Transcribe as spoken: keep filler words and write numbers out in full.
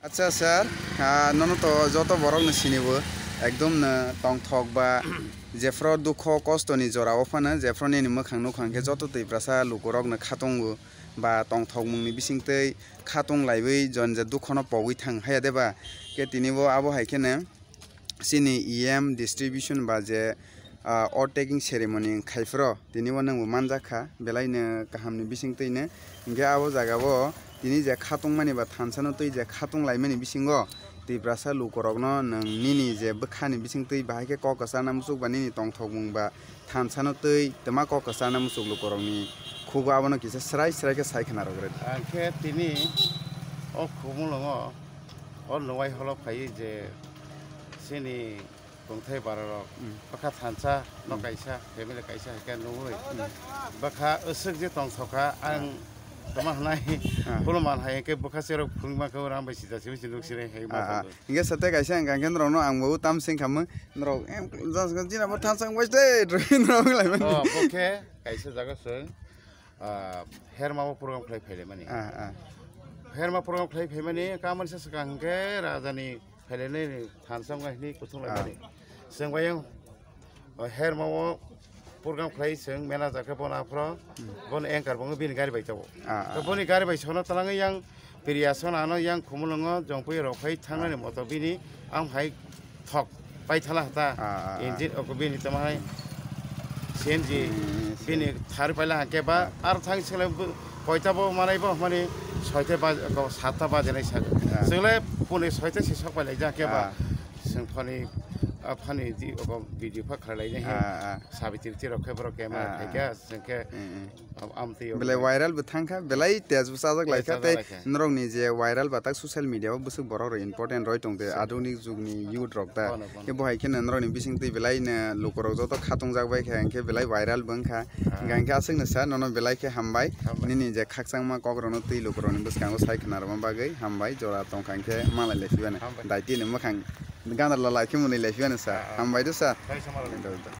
Acha sir, ah, nono to joto borok no sini bo, ekdom no tongthok ba, jephro dukho kosto ni jora o phano, jephro nini mwkhang nukha hwnkhe joto Tiprasa lukurok no khatungo ba tongthok mung ni bisingtwi khatung laiwi jon je dukho no pogwi thang haya de ba, khe tini bo abo hai kheno chini E M distribution ba je, ah, oath taking ceremony khai phro tini bo nwng bo manjak kha, belai no kaham ni bisingtwi no. Hingke abo jaga o tini je khatung mani ba thansa no twi je khatung lai mani bisingo Tiprasa lukurok no nwng nini je bwkha ni bisingtwi bahai khe kok kwchar na muchuk ba nini tongthok mung ba thansa no twi twma kok kwchar na muchuk lukurok ni khugo abono kisa srai srai khe sai khna rw rw di. Ang khe tini o Khumulwngo o Nwai holo phaiwi je chini tongthai bararok, mm, bwkha thansa no, mm, kaisa, family kaisa hai khe nugwi, mm, bwkha aswk je tongthokha, ang, ah, tongma hwnai, ah, khulumani hai khe bwkha cherok phwrwngma khe rang bai sida simi se nuk sire hai ma, ah, ah, tongwi. Hingke sate kaisa ang khe norok no ang bo tam sing khamung, norok em, jang jang jina bo thansa wng bai de, norok lai mani. Oh, bo khe kaisa jaga se. Ah, Herma o program khlai phaile mani. Ah, ah. Herma program khlai phaimani, kamani sa swkang hwnkhe raja ni phaile nini thansa wngkha hwnwi kuthung lai, ah, mani. Chwng bai yang, oh, Herma o program khlai chwng manager khe bono aphro, hmm, bono anchor bo wngwi bini gari bai tongo. Ah, ah, to boni, ah, gari bai sono twlangwi yang Priya Sona no yang Khumulwngo jongpui rok phai thangnani, ah, moto bini ang hai thok pai thala hata. Ah, ah, ah. Engine oko bini tamo hai C N G, hmm, bini thari paila hake ba, ah, ar thang sele koita bo manai bo mani soita ba ko satta ba jenai sa. Ah. Sele puni soita si sok paila ja ke ba. Ah. Seng phani, ah, phani di oko video pha khalai nai. Ah, ah. Sabi tiri tiri rok khe borok camera, ah, khai kha, ah, seng khe, hmm, hmm. Am-, amtwi belai viral bo thangkha, belai tej bo chajak, belai laikha, chajak tei laikha. Norokni je viral batak social media o bwswk borok rok important roi tongte, so, adhunik jugni youth rok ta. Bono, bono. Khe bo hai kheno norokni bisingtwi belai no lukurok joto khatungjak bai kha, hingkhe belai viral bo wngkha. Ah. Hingkha hingkhe aswk no sa nono belai khe hambai. Hambai. Nini je khakchangma kok rokno twi lukurokni bwskango sai khna rwma bagwi hambai, jora tongkha hingkhe malai lai phibani. Hambai. Daitino mwkhang gana la lai khe mwnwi lai phibani sa. Ah, ah. Hambai do sa. Sai sa malai.